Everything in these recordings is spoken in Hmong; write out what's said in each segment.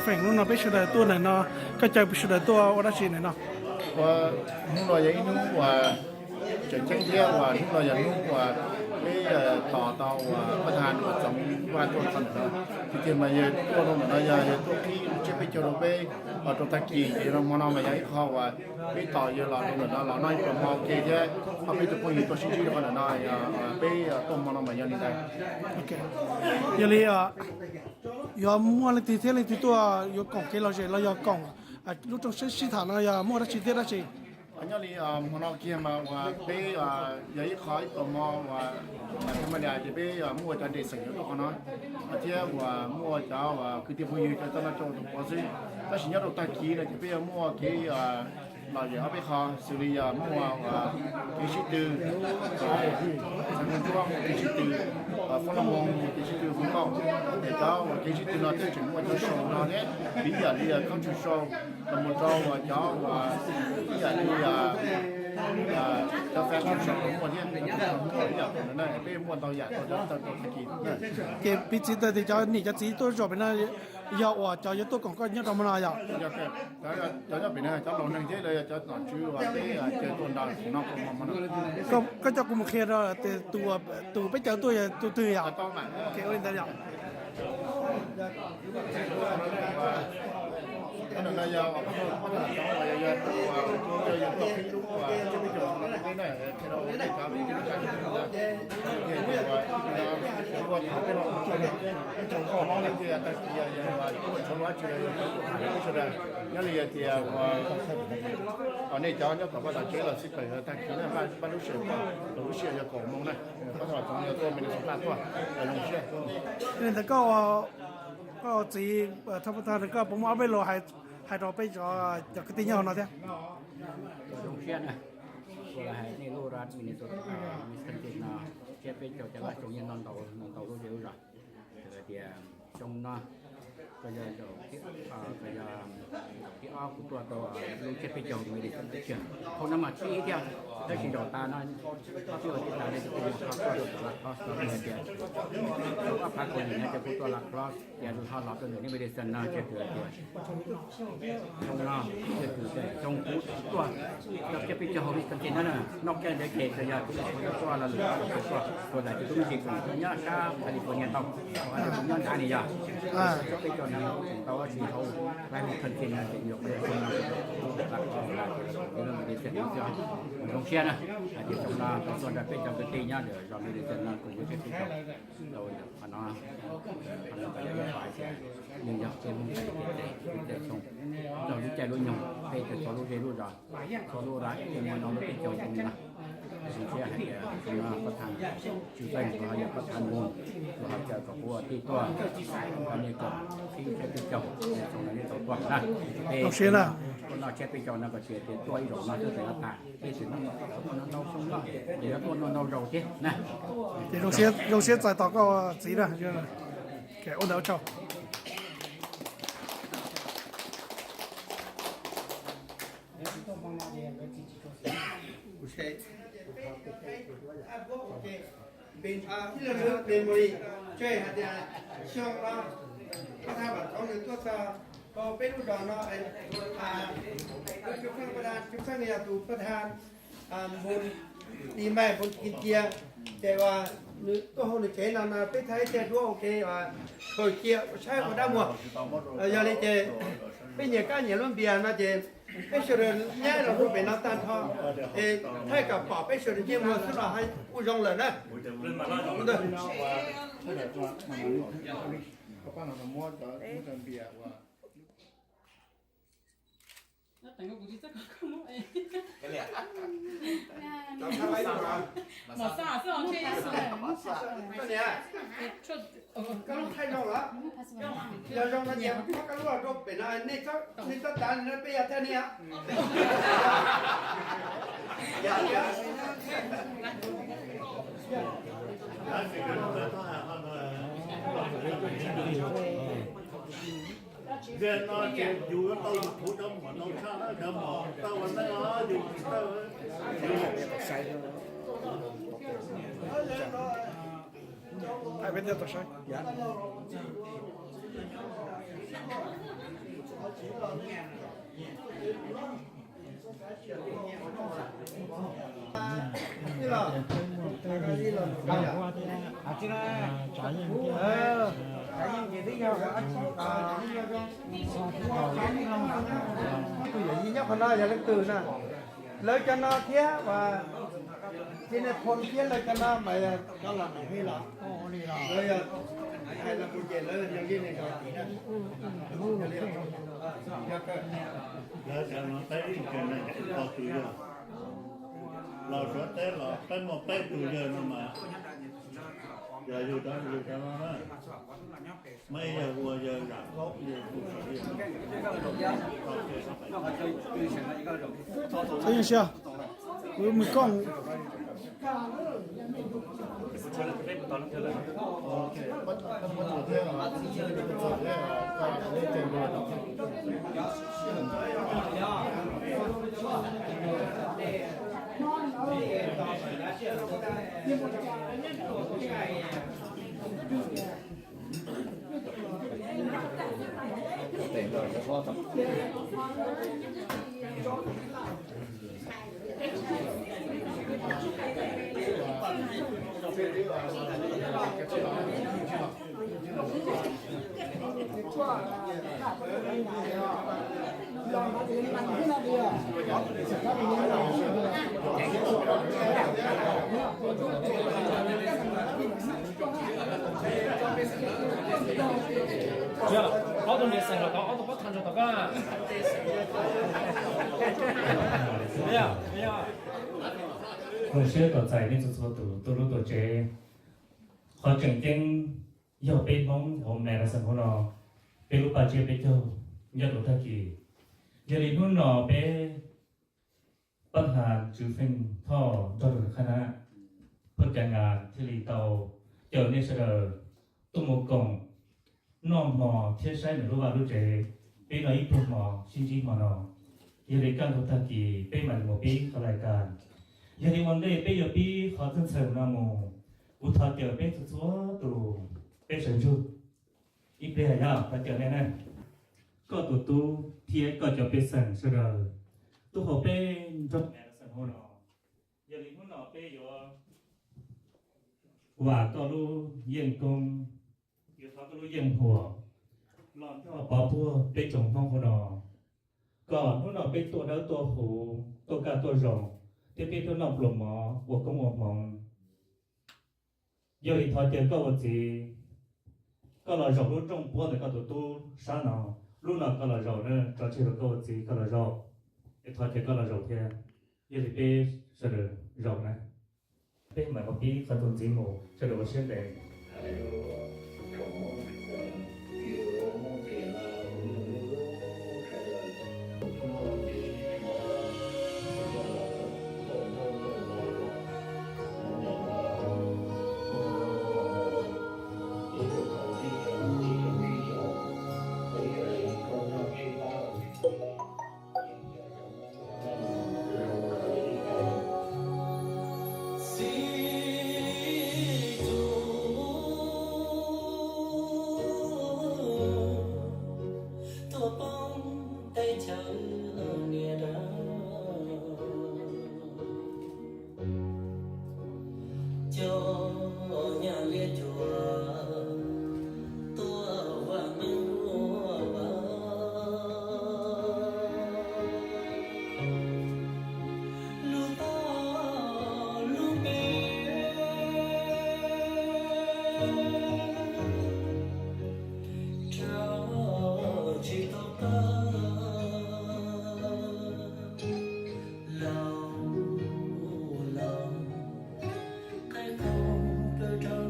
Feem hnub no peb sawv daws tuaj ntawm no, koj caw sawv daws tuaj ua dab tsi ntawm no? Hnub no yog ib hnub uas tseem ceeb thiab uas hnub no yog hnub uas peb tos tau uas pab thaj uas Txoov Vaj tuaj txog ntawm no. Tiag tiag mas yog tuaj rau ntawm no yog yog tuaj qhib tsiab peb caug rau peb rau tag kis, ces hmo no mas yog ib qho uas peb tos yawg los rau ntawm no los noj ib pluas hmo ua ke thiab ob peb tug phooj ywg tuaj sib ntsib rau ntawm no, yog peb tuaj hmo no mas yog li ntawd. Yog li yuav muaj leej twg thiab leej twg tuaj yuav koom kev lom zem los yog koom lub rooj sib tham no yog muaj dab tsi thiab dab tsi? Nyob li hmo no kiag mas uas peb yog ib qho ib pluas hmo uas thaj ma li ces peb muaj cov nres xeem yuav tuaj qhov no thiab uas muaj cov uas kwv tij phooj ywg cov toj noj coj ua tus pov xwb. Tab sis nyob rau tag kis no ces peb yuav muaj kev lom zem ob peb qho xws li yog muaj uas kev sib tw, Xeev Khuam Ntsuab muaj kev sib tw, Foob Laj Moos muaj kev sib tw, Foob Lauj, ces cov uas kev sib tw no thiaj tseem muaj cov show no thiab, piv yam li country show los mus rau uas cov uas piv yam li cov fashion show los muaj thiab, cov show muaj ib yam no na, peb muaj ntau yam rau cov tau tag kis. Ces piv txwv tias cov niam cov txiv tuaj zaum pem no yog uas cov yuav tuaj koom koj nyob rau hmo no yog? Cov nyob pem no cov laus neeg thiab los yog cov nom tswv uas peb caw tuaj nrog no. Koj coj kuv mus qhia rau tias tus peb caw tuaj yog tus twg yog? Ua li ntawd yog. Nyob li tias nej cov nyob tom pab tom tsev los xij peem tag kis na, pab lub sij hawm, lub sij hawm yog kaum moos na, pab tom tsev yog tuaj Minnesota tuaj, zoo siab. Li ntawd koj, koj txiv thaj pab thaj koj puas muaj ob peb lo hais rau peb cov kwv tij nyob hauv no thiab? Zoo siab na, kuv los hais nej lub Minnesota, Wisconsin no, thiab peb cov cov laj tsoom niam no ntau ntau lub zej lub zos, hais tias xyoo no koj yog zaum thib ob kuv tuaj rau lub tsiab peb caug Minnesota. Thaum no mas thib ib thiab, tab sis zaum tas no ob peb ua thib tas no ces kuv mus qhov tuaj rau tom La Crosse no hais tias xyoo ob phav kaum yim no ces kuv tuaj La Crosse ces ho los rau ntawm nej Madison no ces kuv hais tias xyoo no ces kuv xyoo kuv tuaj rau tsiab peb caug hauv Wisconsin no na, noj koj ntawd ces txawm yog kuv tuaj los lwm tuaj los lwm tuaj, tuaj lam ces kuv me ntsis koom nyob sab California tau, kuv nyob nrad ni yog tsiab peb caug no tau tsis hauv Wisconsin no ces yog kuv xyoo no kuv tuaj La Crosse no ces kuv Madison no xwb. Zoo siab na, hais tias xyoo no tau tuaj nrog peb cov kwv tij nyob rau zos Madison no koom tsiab peb caug tau ntawm qhov no. Qhov no yog ib qho hais tias yeej yog peb Hmoob Xyooj tes tes xyoo, nrog lub caij lub nyoog peb cov txhua lub zej lub zos, txhua lub zos ib txhia muaj no lub peb caug xyoo no. Zoo siab hais tias xyoo no pab thaj Tswv Xeeb los ho yog pab thaj Npoo los ho caw kom kuv ua tij tuaj, kom nej koom qhib tsiab peb caug, xyoo no nej tau tuaj na. Peb tuaj noj tsiab peb caug no kom tsis tias tuaj ib zaug no xwb tseem tag, peb tseem tuaj noj ntau xyoo no, ces yuav tuaj noj ntau zaus thiab na. Ces zoo siab txais tos koj txiv na. Ua ntawd ua tsaug. Ib lo lus memory, tsuas hais tias xyoo no pab thaj Vam Thoob nws tuaj txog rau peb lub zos no, tus Tswv Pheej, Tswv Pheej yog tus pab thaj Npoo Lis Maiv, Npoo Kis Cia, ces uas nws tuaj hauv nws tsev no no peb thaj ib txhia duab ua ke uas khaws cia ua saib ua dab muag. Yog li ces peb nyias kab nyias lub npias no ces peb sawv daws nyab los rau pem no tag nrho, es thaij kom pom peb sawv daws ntsej muag xwb los kuj zoo lawm na. Koj lub thaij zoo los? Yog zoo no ces muab koj lub rau pem no, nej txhob tav no peb yog thaj nej. Ntawm no ces yus tau yus thuv cov muam ntau tshaj na, cov muam tau ua neej os, yus tsis tau. Hais peb thiaj tau saib. Tus yawm yij nyob qhov no yog leej twg na? Lawv cov no thiab uas Txiv Nais Phoo thiab lawv cov no mas yog cov los ntawm Hej los? Lawv yog hais los kuv ces lawv yog li ne yog tim na. Lawv cov no peb ib tsev neeg ib qho tus yawg los Suav teb los peb muaj peb tug yawg no mas yog yug cov yug cov no na. Muaj ib yawg ua yawg zam plaub yawg hu sawv yawg. Sia, kuv mus koj. Ob tug niam xeem los tod, ob tug pab thav ntsaws tom koj. Zoo siab tos txais nej txhua txhua tus tuaj lub tuaj tsev. Qhov tseem ceeb yog peb Hmoob hauv Madison hauv no, peb lub paj tsiab peb caug nyob rau tag kis. Yog li hnub no peb Pab Has Tswv Feej Thoj nrog rau nws qhab nab Phaj Cam Nas thiaj li tau caw nej sawv daws tuaj mus koom noj hmo thiab saib nws lub vaj lub tsev. Peb noj ib pluag hmo sib ntsib hmo no, yog li kaj ntug tag kis peb mam li mus pib qhov lais kas. Yog li ua ntej peb yuav pib qhov txheej txheem no mus, kuv thov caw peb txhua txhua tus peb sawv ntsug ib pliag yog thov caw nej na. Koj tus tub thiab koj cov pej xeem sawv daws tuaj hauv peb nroog Madison hauv no, yog li hnub no peb yuav vam koj lub yeej koob, yuav thov koj lub yeej huam los nrog pov puag peb tsoom Hmoob hauv no, kom hnub no peb tuaj dawb tuaj huv, tuaj kaj tuaj zoo, thiab peb tuaj noj pluas mov ua koob ua hmoov. Yog li thov caw koj ua txiv, koj los zaum lub rooj puab ntawm koj tus tub sab no, lub no koj los zaum na, tso tseg rau koj ua txiv koj los zaum, es thov caw koj los zaum thiab. Yog li peb sawv daws zaum na, peb mam mus pib qhov tus ntxiv mus, sawv daws ua siab ntev. Sib tug tuaj poob teb chaws niam dab, cov nyuam liab cuam tuaj vam meej ua vas. Lub toj lub npe rau tsis tau tag, laus laus qaib qus pw rau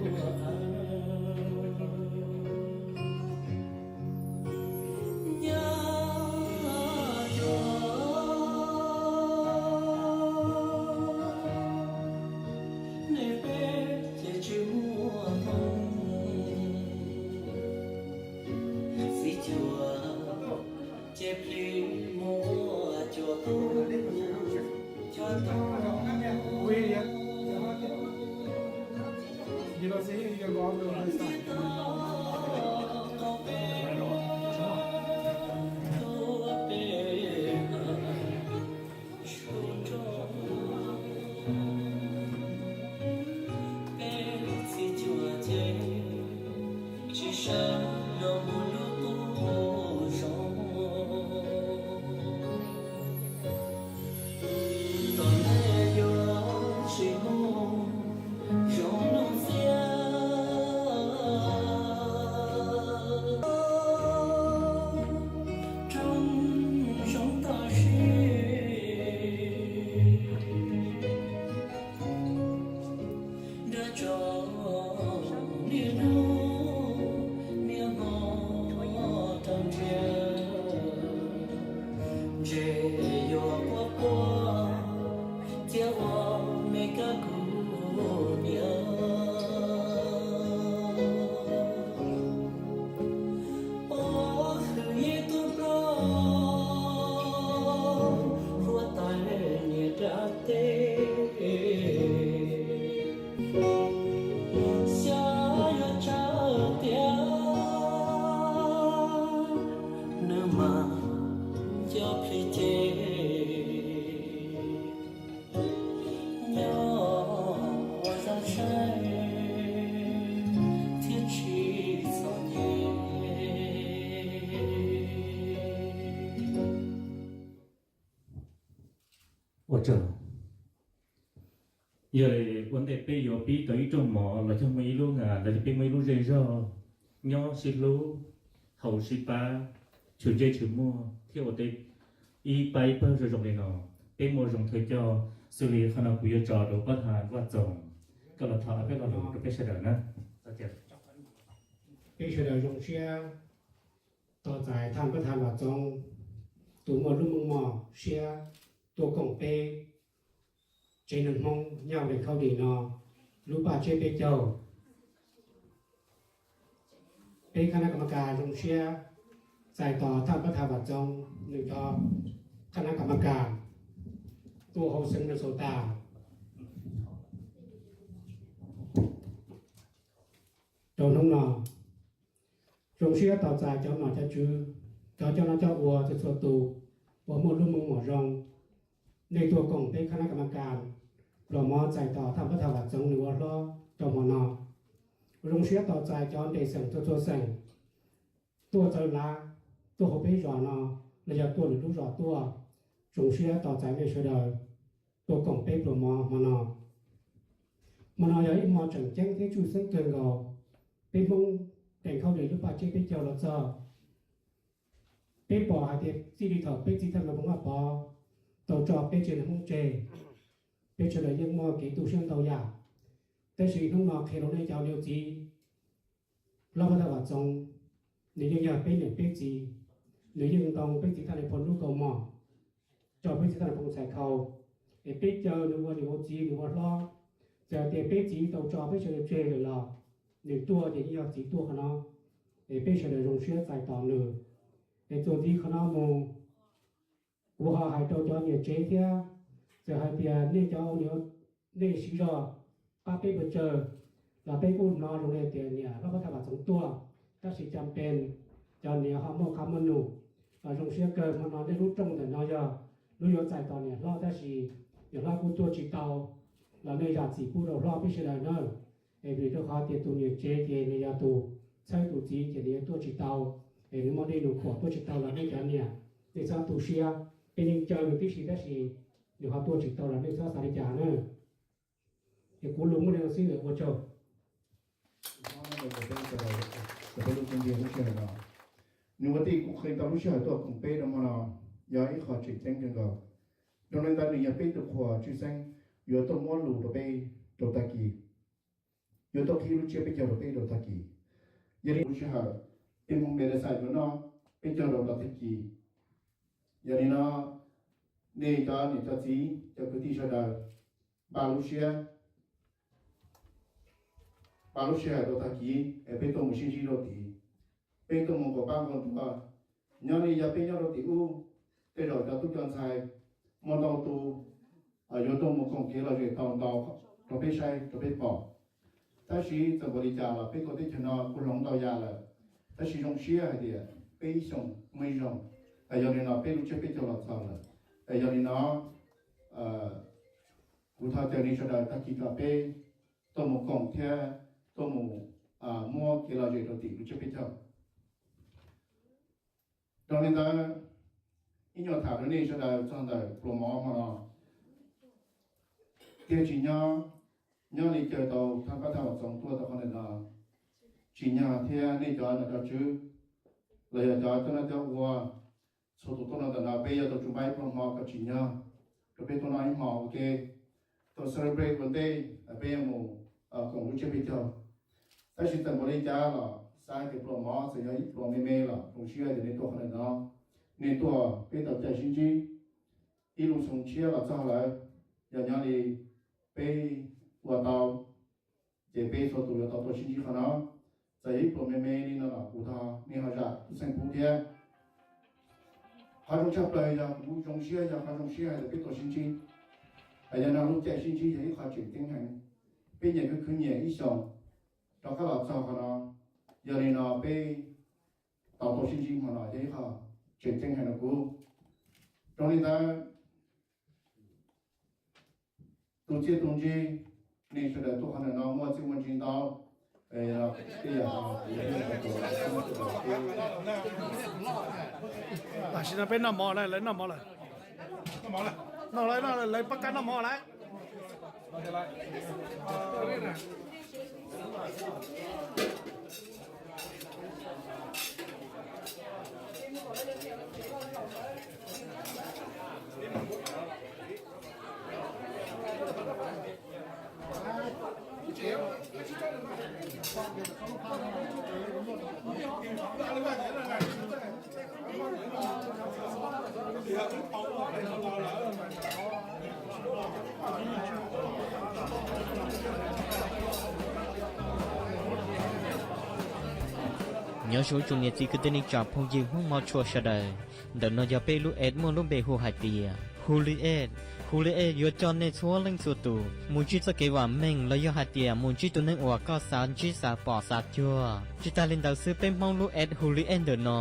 nruab av. Nyab cuam, nej peb ces tsis muaj hmoo, txiv cuam ces plig mus ua cuam tub, cuam tub. Niaj hnub niaj hmo rau nrhiav, ntshe yuav quaj quaj thiab ua me kab kuv niam. Ua hwj ib tug hlob, huab tais niam dab teb, xyov yuav tsawg tiag, nws mas nco plhis ces nyob ua zoo saib thiab tsis txom nyem. Ua tsaug. Yog li ua ntej peb yuav pib tau ib rooj mov los yog muaj ib lub, los yog peb muaj ib lub zej zog nyob sib hlub, haus sib pab, tshwm ntsej tshwm muag thiab ua teb ib pab ib pawg zoo zoo li no, peb muaj zoo thawj coj xws li qhov no kuv yuav tso rau pab thas Vaj Txoos koj los thov peb lo lus rau peb sawv daws na. Peb sawv daws zoo siab tos txais thaj pab thas Vaj Txoos tus muaj lub meej mom siab tuaj koom peb tsev neeg Hmoob nyob hauv Dees Khaub Lim no lub paj tseb peb caug. Peb khab nab kam ma kas zoo siab txais tos thaj pab thas Vaj Txoos nws cov khab nab kam ma kas tuaj hauv xeev Minnesota rau hnub no. Zoo siab tos txais cov nom cov tswv, cov coj noj coj ua txhua txhua tus uas muaj lub meej mom zoo, nej tuaj koom peb khab nab kam ma kas pluas mov txais tos thaj pab thas Vaj Txoos nws ua hlob rau hmo no. Zoo siab tos txais cov nres xeem txhua txhua xeem tuaj txawv lav tuaj hauv peb zos no los yog tuaj lwm lub zos tuaj. Zoo siab tos txais nej sawv daws tuaj koom peb pluas mov hmo no. Hmo no yog ib hmo tseem ceeb thiab tshwj xeeb kawg nkaus. Peb Hmoob Dees Khaub Lim lub paj tseb peb caug los txog, peb pom hais tias txij li thaum peb txiv thaj Nais Phoo Vaj Pov tau tso peb tsev neeg Hmoob tseg, peb sawv daws yeej muaj kev tu siab ntau yam. Tab sis hnub no qhia rau nej cov niam txiv, hlob pab thas Vaj Txoos, nws yeej yog peb niam peb txiv, nws yeej ntoo peb txiv thaj Nais Phoo lub kaus mom, tso peb txiv thaj Nais Phoo txhais khau, es peb caw nws ua niam ua txiv nws ua hlob. Txawm tias peb txiv tau tso peb sawv daws tseg lawm los nws tuaj ces yeej yog txiv tuaj qhov no, es peb sawv daws zoo siab txais tos nws. Es txuas ntxiv qhov no mus, kuv ho hais rau cov niam tsev thiab, txawm hais tias nej cov, nej siv zog pab peb pes tsawg los peb kuj hnov zoo li tias niam hlob pab thas Vaj Txoos tuaj, tab sis cas pes cov niam ho muaj qhov muaj num. Los zoo siab kawg hmo no nej lub rooj ntawm no yog lub yuav txais tos niam hlob tab sis niam hlob kuj tuaj tsis tau, los nej zam txim pub rau hlob peb sawv daws na. Es vim rau qhov tias tus niam tsev ces nws yog tus txhawb tus txiv ces nws yuav tuaj tsis tau, es nws muaj dej num khuam tuaj tsis tau los nej cov niam nej txhob tu siab, peb yeej caw nws tib si tab sis nws ho tuaj tsis tau los nej txhob xav li cas na. Es kuv lus muaj li no xwb, ua tsaug. Nws ua tij kuv qhia tau lub sij hawm tuaj koom peb rau hmo no yog ib qho tseem ceeb kawg nkaus. Rau li ntawd nws yog peb tus qhuas tshwj xeeb yuav tuaj muab lus rau peb rau tag kis, yuav tuaj qhib lub tsiab peb caug rau peb rau tag kis. Yog li lub sij hawm peb Hmoob Npe Dej Xais yuav noj peb caug rau tag kis. Yog li no nej cov niam cov txiv cov kwv tij sawv daws npaj lub siab, npaj lub sij hawm rau tag kis es peb tuaj mus sib ntsib rau tid, peb tuaj mus nkaum pab nkaus ntuas. Nyob li yog peb nyob rau tim ub, tej zaum cov tub cov ntxhais muaj ntau tus yuav tuaj mus koom kev lom zem tau ntau rau peb saib rau peb pom. Tab sis txawm npaum li cas los peb tuaj teb chaws no kuj hloov ntau yam lawm, tab sis zoo siab hais tias peb ib xyoos muaj ib zaug. Yog li no peb lub tsiab peb caug los txog lawm. Yog li no kuv thov caw nej sawv daws tag kis kom peb tuaj mus koom thiab tuaj mus muab kev lom zem rau tim lub tsiab peb caug. Rau li ntawd, ib nyuag tham rau nej sawv daws txog ntawm pluas mov hmo no. Thiab tsis nyob, nyob li caw tau thaj pab thas Vaj Txoos tuaj tau qhov ntawm no, tsim nyog thiab nej cov nom cov tswv los yog cov coj noj coj ua, txhua tus tuaj no ntawm no peb yuav tau tsuas npaj ib pluas hmo kom tsim nyog rau peb tuaj noj ib hmo ua ke, tau celebrate ua ntej peb yuav mus koom lub tsiab peb caug. Tab sis txawm npaum li cas los xav hais tias pluas mov txawm yog ib pluas me me los zoo siab tias nej tuaj qhov ntawm no, nej tuaj peb tau caij sib ntsib. Ib lub xyoo tshiab los txog lawm, yog nyob li peb ua tau, ces peb txhua tus yuav tau tuaj sib ntsib qhov no. Txawm yog ib pluas me me li no los kuv thov nej ho zam lub xeeb pub thiab. Qhov zoo tshaj plaws yog kuv zoo siab, yog qhov zoo siab hais tias peb tuaj sib ntsib. Hais yog no lub caij sib ntsib yog ib qho tseem ceeb heev. Peb nyias khwv khwv nyias ib xyoos rov qab los txog qhov no, yog li no peb tau tuaj sib ntsib hmo no yog ib qho tseem ceeb heev rau kuv. Zoo li ntawd, tus txiaj tus ntsig, nej sawv daws tuaj qhov ntawm no muaj txiaj muaj ntsig ntau. Tam sim no peb noj mov lawm, lawv noj mov lawm. Noj lawm, lawv pab kab noj mov lawm. Nyob zoo tsoom niam txiv kwv tij neej tsa phooj ywg Hmoob mog tshua sawv daws. Ntawm no yog peb lub app muaj lub npe hu hais tias Hu Li App. Hu Li App yuav coj nej txhua leej txhua tus mus ntsib txoj kev vam meej los yog hais tias mus ntsib tus neeg uas koj xav ntsib xav pom xav cuag. Tsis tas li ntawd xwb, peb Hmoob lub app Hu Li App ntawm no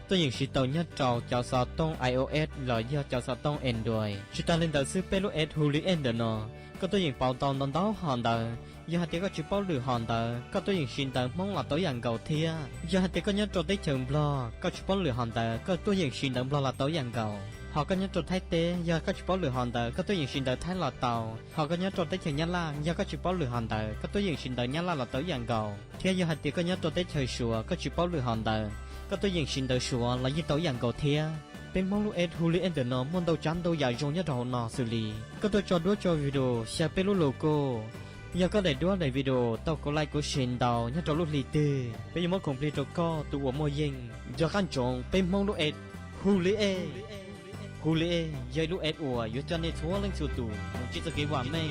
tuaj yeem siv tau nyob rau cov xov tooj I O S los yog cov xov tooj Android. Tsis tas li ntawd xwb, peb lub app Hu Li App ntawm no koj tuaj yeem pauv tau ntau ntau hom ntawv. Yog hais tias koj tsis paub lwm hom ntawv, koj tuaj yeem siv ntawv Hmoob los tau ib yam nkaus thiab. Yog hais tias koj nyob rau teb chaws Nplog, koj tsis paub lwm hom ntawv, koj tuaj yeem siv ntawv Nplog los tau ib yam nkaus. Ho koj nyob rau Thaib teb, yog koj tsis paub lwm hom ntawv, koj tuaj yeem siv ntawv Thaib los tau. Ho koj nyob rau teb chaws Nyab Laj, yog koj tsis paub lwm hom ntawv, koj tuaj yeem siv ntawv Nyab Laj los tau ib yam nkaus. Thiab yog hais tias koj nyob rau teb chaws Suav, koj tsis paub lwm hom ntawv, koj tuaj yeem siv ntawv Suav los yeej tau ib yam nkaus thiab. Peb Hmoob lub app Hu Li App ntawm no muaj ntau tsav ntau yam zoo nyob rau hauv no xws li koj tuaj tso duab tso video, xyaw peb lub logo, yog koj daim duab daim video tau kuv like kuv share ntau nyob rau lub hli twg, peb yuav muab khoom plig rau koj tus uas muaj yeej. Nco qab ntsoov peb Hmoob lub app Hu Li App. Hu Li App yog ib lub app uas yuav coj nej txhua leej txhua tus mus ntsib txoj kev vam meej.